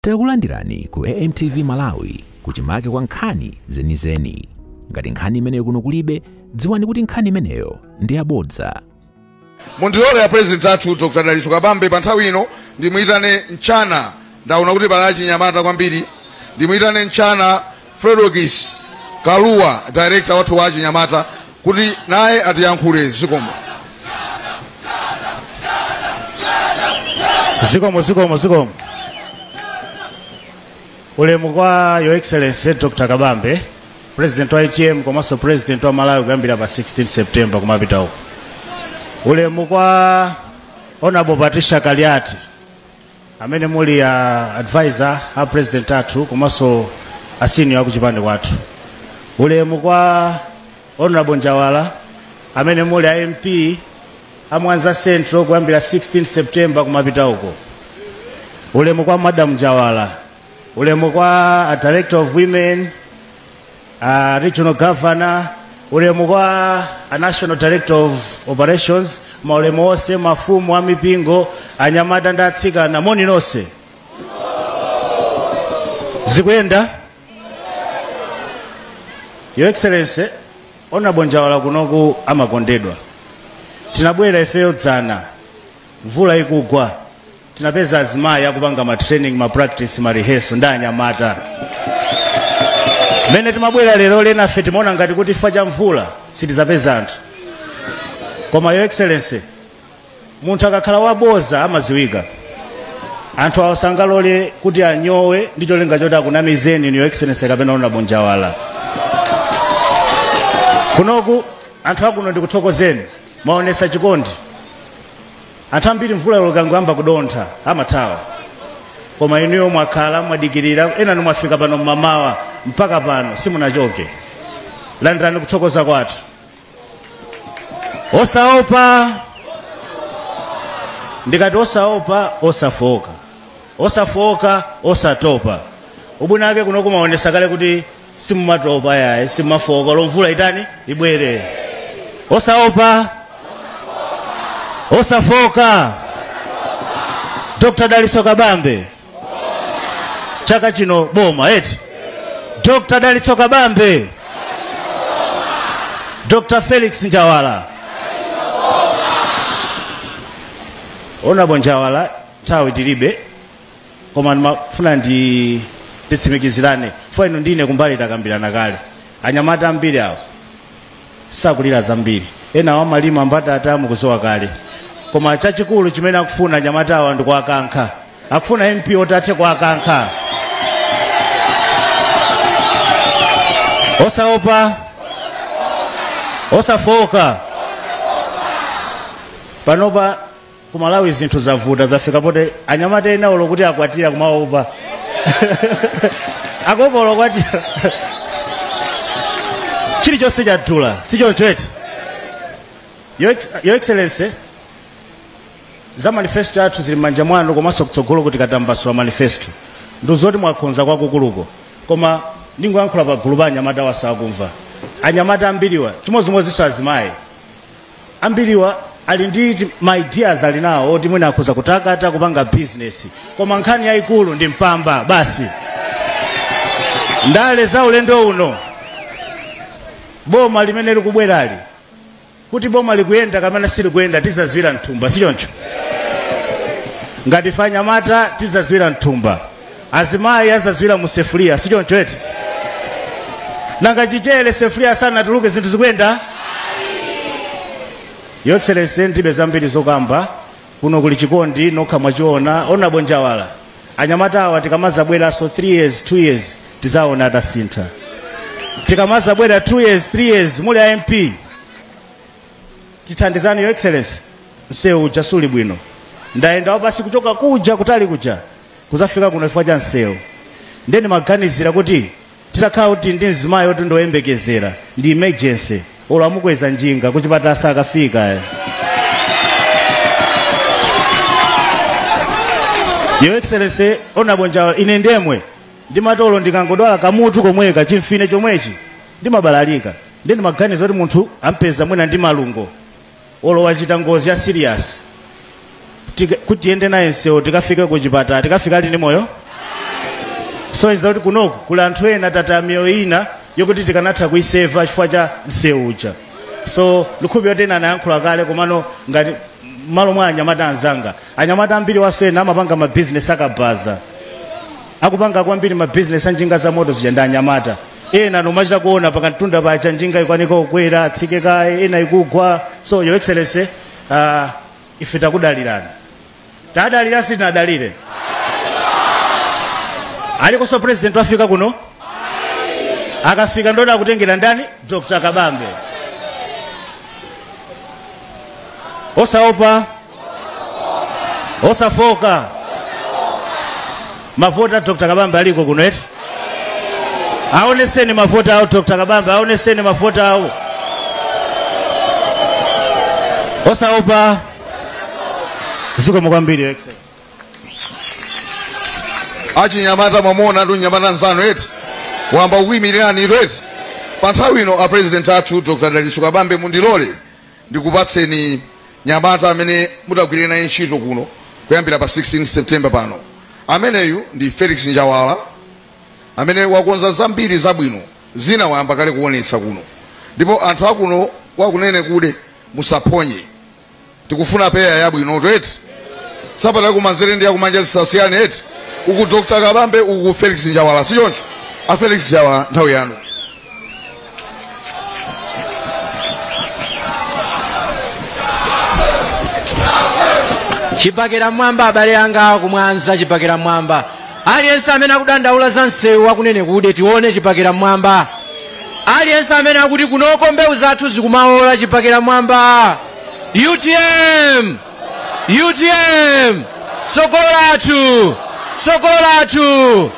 Takulandirani ku AMTV Malawi kuchimake kwa nkhani zenizeni. Ngati nkhani imeneyo kuno kulibe, dziwani kuti nkhani imeneyo ndi yabodza. Mundilole ya president athu Dr. Dalitso Kabambe pa nthawi ino ndimuyitane mchana, ndaona kuti pali achinyamata kwambiri. Ndimuyitane mchana Fredokis Kaluwa, director wathu wa achinyamata, kuti naye atiyankhule. Zikomo. Zikomo, zikomo, zikomo. Ulemu kwa Your Excellency Dr. Kabambe, President wa UTM komanso President wa Malawi kuyambira pa 16 September kumapita uko. Ulemu kwa Honorable Patricia Kaliati amene muli a advisor a President athu komanso a senior akuchipande kwathu. Ulemu kwa Honorable Njawala amene muli a MP a Mwanza Central kuyambira 16 September kumapita uko. Ulemu kwa Madam Njawala. Ulemu kwa a Director of Women, a Regional Governor, ulemu kwa a National Director of Operations, maulemu onse, mafumu a mipingo, anyamata ndi atsikana, moni nonse. Zikuyenda? Your Excellency, Honorable Njawala kunoku amakondedwa. Tinabwera ifeyo dzana, mvula ikugwa, tinapeza azimayi akupanga ma training, ma practice, ma rehearsal ndi anyamata. Mene timabwera lero lena fe timaona ngati kuti chifukwa cha mvula sitizapeza anthu. Koma Your Excellency, munthu akakhala waboza amaziwika. Anthu awo sangalole kuti anyowe ndi cholinga choti akunamizeni Your Excellency kapena Honorable Njawala. Kunoku anthu akuno ndikuthokozeni, mwaonesa chikondi. Anthu ambiri mvula ikangoyamba kudontha amathawa. Koma inuyo mwakhala mwadikirira, ena mwafika pano mmamawa mpaka pano simunachoke. Landirani kuthokoza kwathu. Osaopa. Ndikati osaopa, osafoka. Osafoka, osatopa. Ubwino wake kuno kumaonesa kale kuti simumatopa yayi, simumafoka, olo mvula itani ibwere. Osaopa, osafoka. Dr. Dalitso Kabambe chaka chino boma eti. Dr. Dalitso Kabambe, Dr. Felix Njawala. Honorable Njawala, nthawi tilibe, koma ndimafuna nditsimikizirane. Fo ino ndine kumbali takambirana kale. Anyamata ambiri awo sakulira zambiri, ena amalima mbatata mukusowa kale. Koma chachikulu chimene akufuna anyamata awa ndi kuwakankha. Akufuna MP otathe kuwakankha. Osaopa, osafoka. Panopa ku Malawi zinthu zavuta, zafika pote anyamata ena olo kuti akwatira kumaopa. Akopa olo kwatira. Chilichonse chadula, si choncho eti? Your Excellency, za manifesto athu zili m'manja mwanu komanso kutsogolo kuti katambasula manifesto. Ndizoti mwakhonza kwakukuluko. Koma ndingoyankhula pa gulu pa anyamata wasakumva. Anyamata ambiriwa, chimodzimodzinso azimayi. Ambiriwa ali ndi ma ideas ali nawo oti mwina akhoza kutakata kupanga business. Koma nkhani yayikulu ndi mpamba basi. Ndale za ulendo uno, boma limene likubwerali, kuti boma likuyenda kapena silikuyenda tizaziwira mthumba, si choncho? Ngati ife anyamata tizaziwira mthumba, azimayi azaziwira mu sefuria, si choncho eti? Nanga chichere sefuria sanatuluke zinthu zikuyenda? Your Excellency, ndibe zambiri zokamba. Kuno kuli chikondi nokha mwachiona. Honorable Njawala, anyamata awa tikamazabweranso 3 years, 2 years tizaona atasintha. Tikamazabwera 2 years, 3 years muli a MP, tithandizani Your Excellency. Msewu uja suli bwino, ndayenda wapasi kuchoka kuja kutali kuja kuzafika kuno chifukwa cha msewu. Ndiye ndimaganizira kuti titakhala kuti ndi mzimayi oti ndoyembekezera ndi emergency, olo amukweza njinga kuchipatala sakafika. Your Excellency, Honorable Njawala, ine ndemwe ndimatolo ndikangodwala kamutu komweka chimfine chomwechi ndimabalalika. Ndiye ndimaganiza kuti munthu ampeza mwina ndi malungo olo wachita ngozi ya serious, kuti tiyende naye msewu tikafike kuchipatala, tikafika lini moyo? Kusonyeza kuti kunoku kuli anthu ena tata miyoyo ina yokuti tikanatha kuiseva chifukwa cha msewu uja. So ndikhulupirira kuti ena anayankhula kale, komano ngati malo mwa anyamata anzanga, anyamata ambiri waso ena amapanga mabizinesi akabaza, akupanga kwambiri mabizinesi anjinga za moto zija ndi anyamata. Ena nomachita kuona pakantunda pacha njinga ikwanika kukwera atsike kaye, ena ikugwa. So Your Excellency, ife takudalirani. Tadalira sitinadalire. Alikonso president wafika kuno, akafika ndoda akutengera ndani? Dr. Kabambe. Osaopa, osafoka, mavota Dr. Kabambe aliko kuno eti. Aoneseni mavota awo Dr. Kabambe, aoneseni mavota awo. Osaopa. Zikomo kwambiri, Your Excellency. Achinyamata mwamona ndi nyamata nzanu eti wamba ukuyimirani ito eti. Pa nthawi ino a president athu Dr. Dalitso Kabambe, mundilole ndikupatseni nyamata amene mutagwirire naye ntchito kuno kuyambira pa 16 September pano. Ameneyu ndi Felix Njawala, amene wakonza zambiri zabwino, zina wayamba kale kuonetsa kuno, ndipo anthu akuno kwakunene kude musaphonye, tikufuna peya yabwino eti. Sapata kumanzere ndi yakumanja zisasiyane eti. Uku Dr. Kabambe, uku Felix Njawala, si choncho? A Felix Njawala, nthawi yanu. Chipakera mwamba, abale anga kumwanza, chipakera mwamba. Aliyense amene akudandaula za msewu akunene kude, tione chipakera mwamba. Aliyense amene akuti kunoko mbewu zathu zikumaola, chipakera mwamba. UTM, UTM, sokolo lathu, sokolo lathu,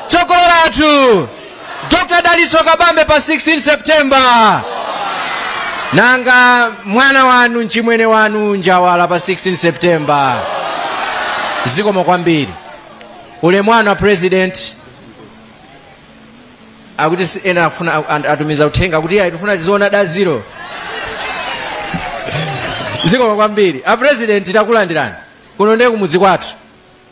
sokolo lathu. Dr. Dalitso Kabambe pa 16 September. Nanga mwana wanu nchimwene wanu Njawala pa 16 September. Zikomo kwambiri. Ule mwana wa president akuti ena afuna atumiza uthenga kuti ayi tifuna tiziona da zero. Zikomo kwambiri. A president takulandirani. Kuno ndiye kumudzi kwathu.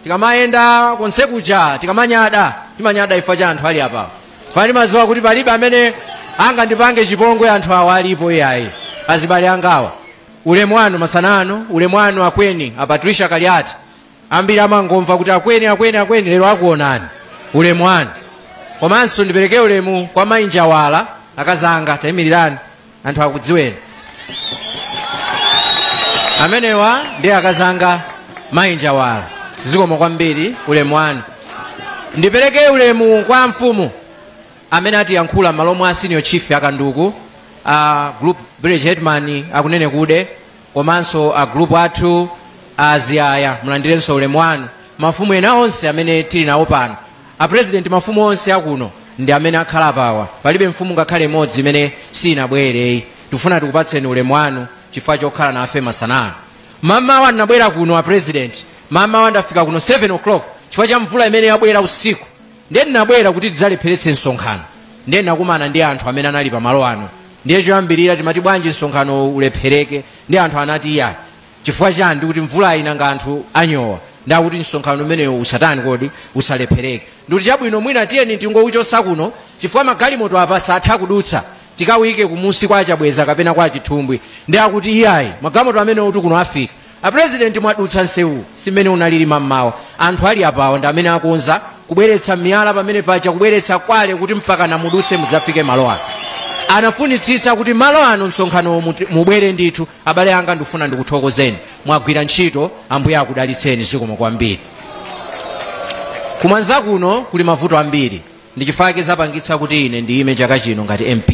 Tikamayenda konse kuja, tikamanyada, timanyada ifa cha anthu ali apa. Pali maziwa kuti palibe amene anga ndipange chipongwe anthu awa alipo iyayi. Azibale angawa. Ulemu wanu masanano, ulemu wanu akweni, a Patricia Kaliati. Ambiri amangomva kuti akweni, akweni, akweni, lero akuonani. Ulemu wanu. Komanso ndipereke ulemu kwa mayi Njawala, akazanga, tayimirirani, anthu akudziweni. Amenewa ndi akazanga mayi Njawala. Zikomo kwambiri, ulemu wanu. Ndipereke ulemu kwa mfumu amene atiyankhula malo mwa senior chief akanduku, a group village headman akunene kude, komanso a group athu aziyaya, mulandirenso ulemu wanu. Mafumu ena onse amene tili nawo pano, a president, mafumu onse akuno ndi amene akhala pawa, palibe mfumu ngakhale imodzi imene sinabwere. Tikufuna tikupatseni ulemu wanu chifukwa chokhala nafe masana. Mama wa nabwera kuno a president, mama wa ndafika kuno 7 o'clock chifukwa cha mvula imene yabwera usiku. Ndiye ndinabwera kuti tidzalepheretse msonkhano. Ndiye nakumana ndi anthu amene anali pamalo ano. Ndiye choyambirira timati bwanji msonkhano ulephereke, ndi anthu anati iya chifukwa chani, ndikuti mvula inanga anthu anyowa, ndakuti msonkhano umenewo usatani kodi usalephereke. Ndikuti chabwino mwina tiyeni tingouchosa kuno chifukwa magalimoto apa satha kudutsa, tikawike kumusi kwa Chabweza kapena kwa Chithumbwi. Ndi akuti iyayi magalimoto amene uti kuno afika. A president mwadutsa nsewu simene unalili mammawa, anthu ali apawa ndi amene akonza kubweretsa miyala pamene pacha, kubweretsa kwale kuti mpaka namudutse mudzafike malo ano. Anafunitsitsa kuti malo ano msonkhano mubwere ndithu. Abale anga ndifuna ndikuthokozeni, mwagwira ntchito, Ambuye akudalitseni. Zikomo kwambiri. Kumwanza kuno kuli mavuto ambiri, ndi chifukwa zapangitsa kuti ine ndiyime chaka chino ngati MP.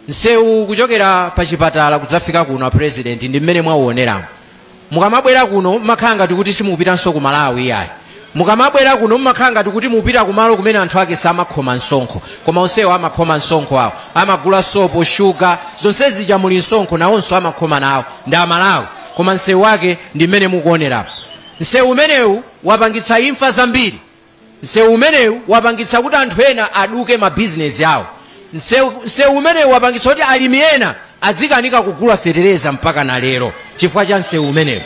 Nsewu kuchokera pa chipatala kudzafika kuno a president ndi mmene mwauoneramo. Mukamabwera kuno mmakhala ngati kuti simupitanso ku Malawi iyayi. Mukamabwera kuno mmakhala ngati kuti mupita kumalo kumene anthu ake samakhoma msonkho, koma onsewo amakhoma msonkho awo, amagula sopo, shuga, zonse zija muli msonkho, nawonso amakhoma nawo ndi Amalawi. Koma nsewu wake ndi mmene mukuonerapo. Nsewu umenewu wapangitsa imfa zambiri. Nsewu umenewu wapangitsa kuti anthu ena aduke mabizinesi awo. Nsewu umenewu wapangitsa kuti alimi ena adzikanika kugula fetereza mpaka na lero chifukwa cha nsewu umenewu.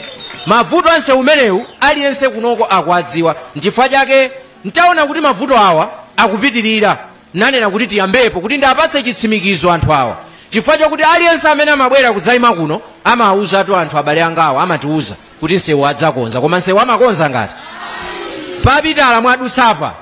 Mavuto a nsewu umenewu aliyense kunoko akuadziwa. Nchifukwa chake ntaona kuti mavuto awa Akupitirira nanena kuti tiyambepo kuti ndapatse chitsimikizo anthu awa, chifukwa chakuti aliyense amene amabwera kudzayima kuno amawuzatu anthu, abale angawo amatiuza kuti nsewu adzakonza. Koma nsewu amakonza ngati papitala mwadusapa,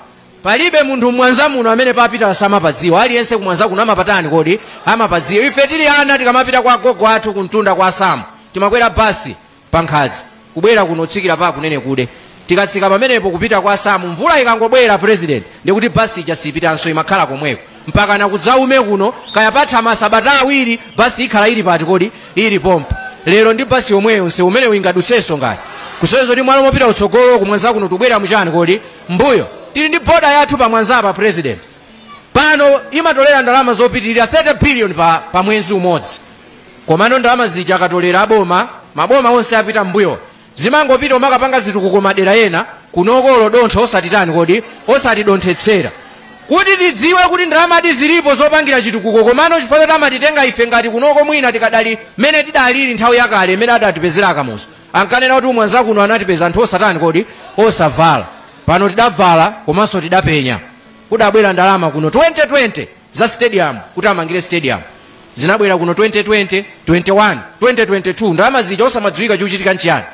palibe munthu mmwanza muno amene papitala samapadziwa. Aliyense kumwanza kuno amapatani kodi? Amapadziwa. Ife tili ana, tikamapita kwa gogo athu kumtunda kwa Samu, timakwera basi pa Nkhadzi kubwera kuno, tsikira pa kunene kude. Tikatsika pamenepo kupita kwa Samu, mvula ikangobwera, President, ndikuti basi ija sipitanso, imakhala komweko mpaka nakudzaume kuno. Kaya patha masabata 2, basi ikhala ili pati kodi? Ili pompa. Lero ndi basi yomweyo nsewu umene wingadutsenso ngati kusonyeza kuti mwalo mopita utsogolo kumwanza kuno tubwera muchani kodi? Mbuyo. Tili ndi boda yathu pamwanzapa, President. Pano imatolera ndalama zopitirira 30 billion pa mwezi umodzi. Komano ndalama zija akatolera aboma, maboma onse apita mbuyo, zimangopita umakapanga zitukuko madera ena. Kunokolo dontho osatitani kodi? Osatidonthetsera kuti tidziwe kuti ndalamadi zilipo zopangira chitukuko. Komano chifukwa choti amatitenga ife ngati kunoko mwina tikadali mmene tidalili nthawi yakale imene adatipezera Akamuzu, ankanena kuti umwanza kuno anatipeza anthu osatani kodi? Osavala. Pano tidavala komanso tidapenya. Kudabwera ndalama kuno 2020 za stadium, kuti amangire stadium. Zinabwera kuno 2020, 21, 2022, ndalama zija osamadziwika chikuchitika nchiyani.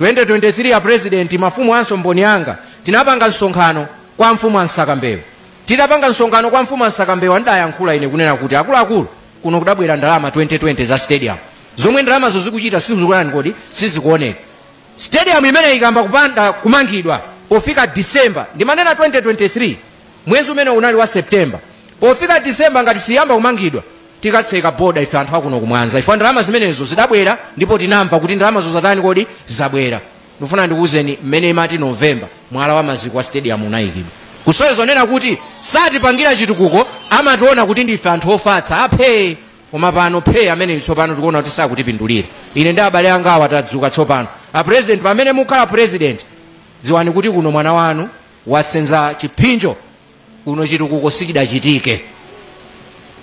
2023 ya President, mafumu anso mboni yanga, tinapanga msonkhano kwa mfumu Ansakambewu. Titapanga msonkhano kwa mfumu Ansakambewu, ndidayankhula ine kunena kuti akuluakulu, kuno kudabwera ndalama 2020 za stadium, zomwe ndalamazo zikuchita sizikuonani kodi? Sizikuoneka. Stadium imene ikamba kupanda kumangidwa pofika December, ndimanena 2023, mwezi umene unali wa September, pofika December ngati siyamba kumangidwa, tikatseka boda ife anthu akuno kumwanza. Ife ndalama zimenezo zidabwera ndipo tinamva kuti ndalamazo zatani kodi? Zabwera. Ndifuna ndikuwuzeni, mmene imati November, mwala wa maziko wa stadium unayikidwa. Kusonyeza nena kuti satipangira chitukuko, amationa kuti ndife anthu ofatsa aphe. Koma pano phe amene tsopano tikuona kuti sakutipindulira. Ine ndi abale anga awa tadzuka tsopano. A President, pamene mukhala President, dziwani kuti kuno mwana wanu watsenza chiphinjo. Kuno chitukuko sichidachitike.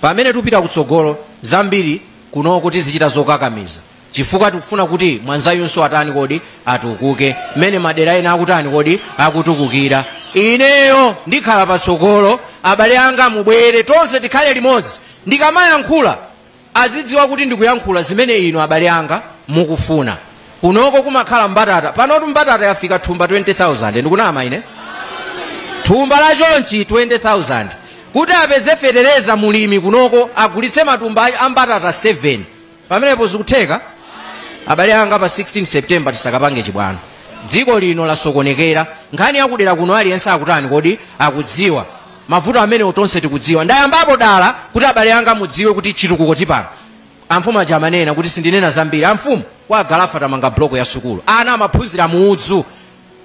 Pamene tupita kutsogolo, zambiri kunoko tizichita zokakamiza, chifukwa tikufuna kuti mwanzayunso atani kodi? Atukuke mmene madera ena akutani kodi? Akutukukira. Ineyo ndikhala patsogolo, abale anga mubwere tonse tikhale limodzi. Ndikamayankhula azidziwa kuti ndikuyankhula zimene inu abale anga mukufuna. Kunoko kumakhala mbatata. Panotu mbatata yafika thumba 20,000. Ndikunama ine? Thumba la chonchi 20,000. Kuti apeze fetereza mulimi kunoko, agulitse matumba a mbatata 7. Pamenepo zikutheka? Abale anga, pa 16 September tisakapange chibwano. Dziko lino lasokonekera. Nkhani yakudera kuno aliyense akutani kodi? Akudziwa. Mavuto amene tonse tikudziwa. Ndayambapo dala kuti abale anga mudziwe kuti chitukuko tipanga. Amfumu aja amanena kuti sindinena zambiri. Amfumu, kwa Galafa tamanga bloko ya sukulu, ana amaphunzira muudzu.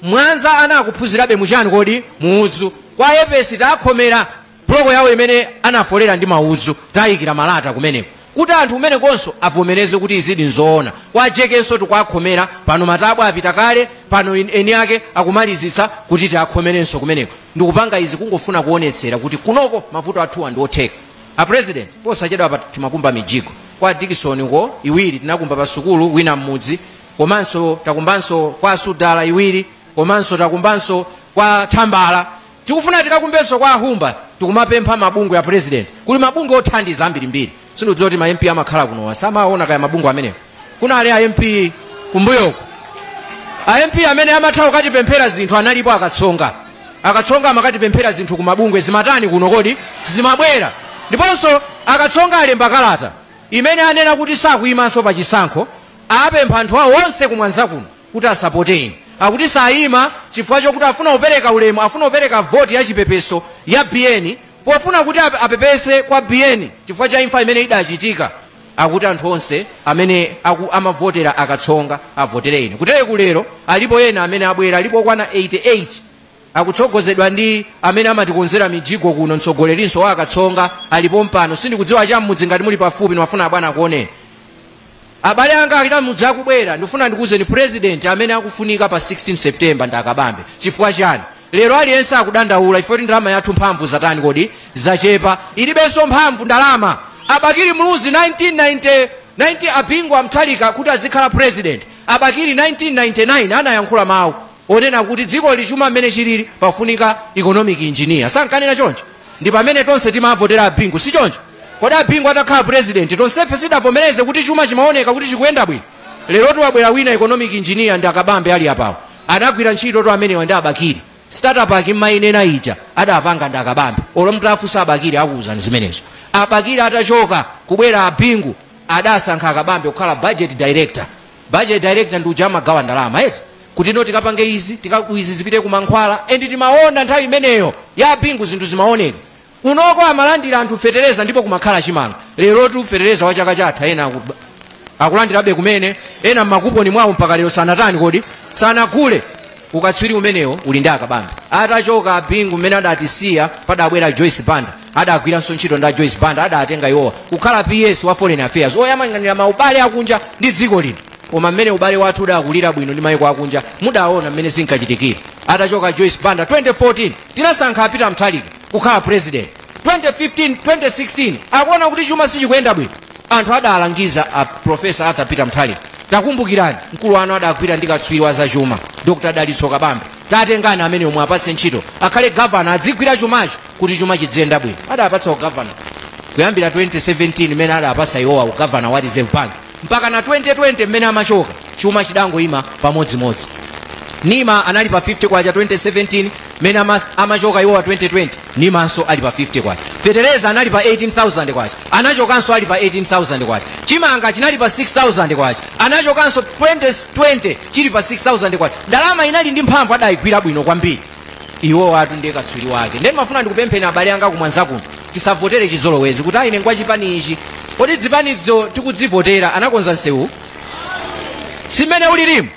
Mwanza ana akuphunzirabe muchani kodi? Muudzu. Kwa Epesi takhomera bloko yawo imene anafolera ndi maudzu, tayikira malata kumeneko kuti anthu kumenekonso avomereze kuti izidi nzoona. Kwa Jekenso tikwakhomera pano, matabwa apita kale, pano eni ake akumalizitsa kuti tiakhomerenso kumeneko. Ndikupanga izi kungofuna kuonetsera kuti kunoko mavuto athuwa ndi otheka. A President, posachedwa pa timakumba mijigo kwa Dickson ko iwiri, tinakumba pa sukulu wina mmudzi, komanso takumbanso kwa Sudala iwiri, komanso takumbanso kwa Thambala. Tikufuna tikakumbenso kwa Ahumba. Tikumapempha mabungwe ya President, kuli mabungwe othandiza ambirimbiri. Sindidziwa kuti ma MP amakhala kuno samaona kaya mabungwe amenewo. Kunali a MP kumbuyoko, a MP amene amatha kukatipemphera zinthu analipo Akatsonga. Akatsonga amakatipemphera zinthu kumabungwe, zimatani kuno kodi? Zimabwera. Ndiponso Akatsonga alemba kalata imene anena kuti sakuyimanso pa chisankho. Apempha anthu awo onse kumwanza kuno kuti asapote ine. Akuti sayima chifukwa chokuti afuna kupereka ulemu, afuna kupereka voti ya chipepeso ya BN, pofuna kuti apepese kwa BN chifukwa cha imfa imene idachitika. Akuti anthu onse amene amavotera Akatsonga avotere ine. Kutere kulero alipo ena amene abwera, alipo kwana 88, akutsogozedwa ndi amene amatikonzera mijigo kuno, mtsogolerinso wa Akatsonga alipo mpano. Sindikudziwa cham'mudzi ngati muli pafupi, ndimafuna abwana akuoneni. Abale anga achamudzi akubwera, ndifuna ndikuwuzeni, President amene akufunika pa 16 September ndi Akabambe. Chifukwa chani? Lero aliyense akudandaula chifukwa kuti ndalama yathu mphamvu zatani kodi? Zachepa, ilibenso mphamvu ndalama. Abakili Muluzi 1990 90, Abingu Amthalika kuti azikhala President, Abakili 1999 anayankhula mawu. Onena kuti dziko lichuma mmene chilili pafunika economic engineer. Sankanena choncho? Ndi pamene tonse timavotera Abingu, si choncho? Kodi Abingu atakhala president, tonsefe sidavomereze kuti chuma chimaoneka kuti chikuyenda bwino? Lero tiwabwera wina economic engineer, ndi Akabambe ali apawo. Adagwira ntchito to amenewa ndi Abakiri. Startup akimmayinena ija adapanga ndi Akabambe. Olo mutafunsa Abakiri, akuwuzani zimenezo. Abakiri atachoka, kubwera Abingu, adasankha Akabambe kukhala budget director. Budget director ndi uja amagawa ndalama eti, kuti no, tikapange izi, izi zipite kumankhwala. And timaona nthawi imeneyo ya Abingu zinthu zimaoneka. Kunoko amalandira anthu fetereza ndipo kumakhala chimanga. Lerotu fetereza wa chaka chatha ena akulandirabe kumene, ena mmakuponi mwawo mpaka lero sanatani kodi? Sanagule. Ukatswiri umenewo uli ndi Akabambe. Atachoka Abingu, mmene adatisiya, padabwera Joyce Banda. Adagwiranso ntchito ndi Joyce Banda. Adatenga iwowa kukhala PS wa foreign affairs, oyang'anira maubale akunja ndi dziko lino. Koma mmene ubale wathu udakulira bwino ndi mayiko akunja, mudaona mmene zinkachitikira. Atachoka Joyce Banda, 2014 tinasankha Peter Mutharika kukhala president. 2015, 2016 akuona kuti chuma sichikuyenda bwino, anthu adalangiza a Professor Arthur Peter Mutharika, takumbukirani, mkulu wanu adagwira ndi katswiri wa zachuma, Dr Dalitso Kabambe, tatengani amene omwe apatse ntchito, akhale gavana, adzigwira chumacho kuti chuma chidziyenda bwino. Adapatsa ugavana kuyambira 2017, imene adapasa iwowa ugavana wa Reserve Bank, mpaka na 2020 mmene amachoka, chuma chidangoyima pamodzimodzi. Nima anali pa 50 kwacha 2017, mmene amachoka iwowa 2020, nimanso ali pa 50 kwacha. Fetereza anali pa 18,000 kwacha, anachokanso ali pa 18,000 kwacha. Chimanga chinali pa 6,000 kwacha, anachokanso 2020 chili pa 6,000 kwacha. Ndalama inali ndi mphamvu, adayigwira bwino kwambiri. Iwo watu ndiye katswiri wake. Ndiye mafuna ndikupempheni abale anga kumwanza kuno, tisavotere chizolowezi kuti aine ngwa chipani ichi. Kodi zipanizo tikudzivotera anakonza msewu simene ulilimu?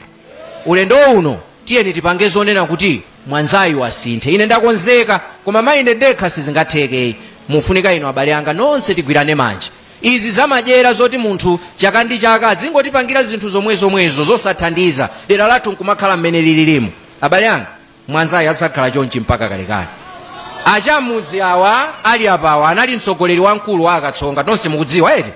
Ulendo uno tiyeni tipange zonena kuti Mwanzayu asinthe. Ine ndakonzeka, koma maine ndekha sizingatheke. Mufunika ino abale anga nonse tigwirane manja. Izi zamadyera zoti munthu chaka ndi chaka azingotipangira zinthu zomwezomwezo zosathandiza, dera lathu nkumakhala mmene lililimu, abale anga, Mwanzayu adzakhala chonchi mpaka kalekale. Achamudzi awa ali apawa anali mtsogoleri wamkulu wa Akatsonga, tonse mukudziwa eti?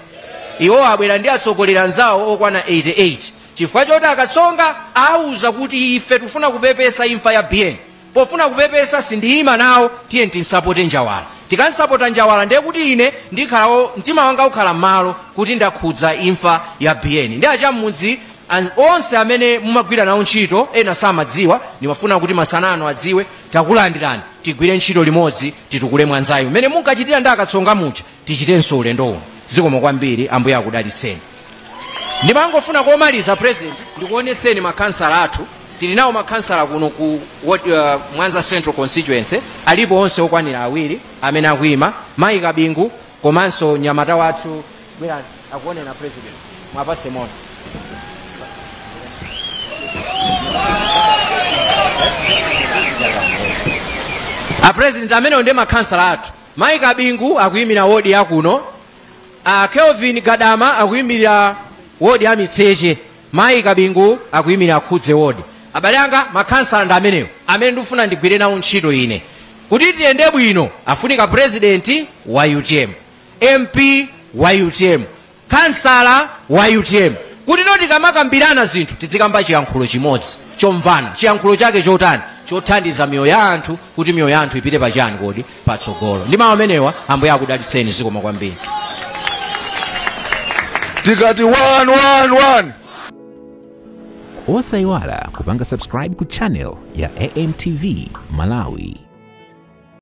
Iwo abwera ndi atsogoleri anzawo okwana 88, chifukwa choti Akatsonga auza kuti ife tifuna kupepesa imfa ya BN. Pofuna kupepesa, sindiyima nawo, tiye tinsapote Njawala. Tikansapota Njawala, ndiye kuti ine ndikhalawo, mtima wanga ukhala m'malo kuti ndakhudza imfa ya BN. Ndi achamudzi onse amene mumagwira nawo ntchito, ena samadziwa, ndimafuna kuti masanano adziwe. Takulandirani, tigwire ntchito limodzi, titukule Mwanzayo. Mmene munkachitira ndi Akatsonga muja, tichitenso ulendo uno. Zikomo kwambiri, Ambuye akudalitseni. Ndimangofuna komaliza, President, ndikuonetseni makhansala athu. Tili nawo makhansala kuno ku Mwanza Central Constituency, alipo onse okwanira awiri amene akuyima, Mayi Kabingu komanso nyamata wathu. Bwerani akuonena President, mwapatse moni. A President, amenewo ndi makhansala athu. Mayi Kabingu akuyimira wodi yakuno, Kelvin Gadama akuyimirira wodi ya Mitseche, Mayi Kabingu akuyimira Khudze wodi. Abale anga, makhansala ndi amenewo amene ndikufuna ndigwire nawo ntchito ine. Kuti tiyende bwino, afunika president wa UTM, MP wa UTM, kansala wa UTM, kuti no tikamakambirana zinthu tizikamba chiyankhulo chimodzi chomvana. Chiyankhulo chake chotani? Chothandiza miyoyo ya anthu, kuti miyoyo ya anthu ipite pachani kodi? Patsogolo. Ndi mawu amenewa, Ambuye akudalitseni. Zikomo kwambiri. Tikati 1 1 1. Osayiwala kupanga subscribe ku channel ya AMTV Malawi.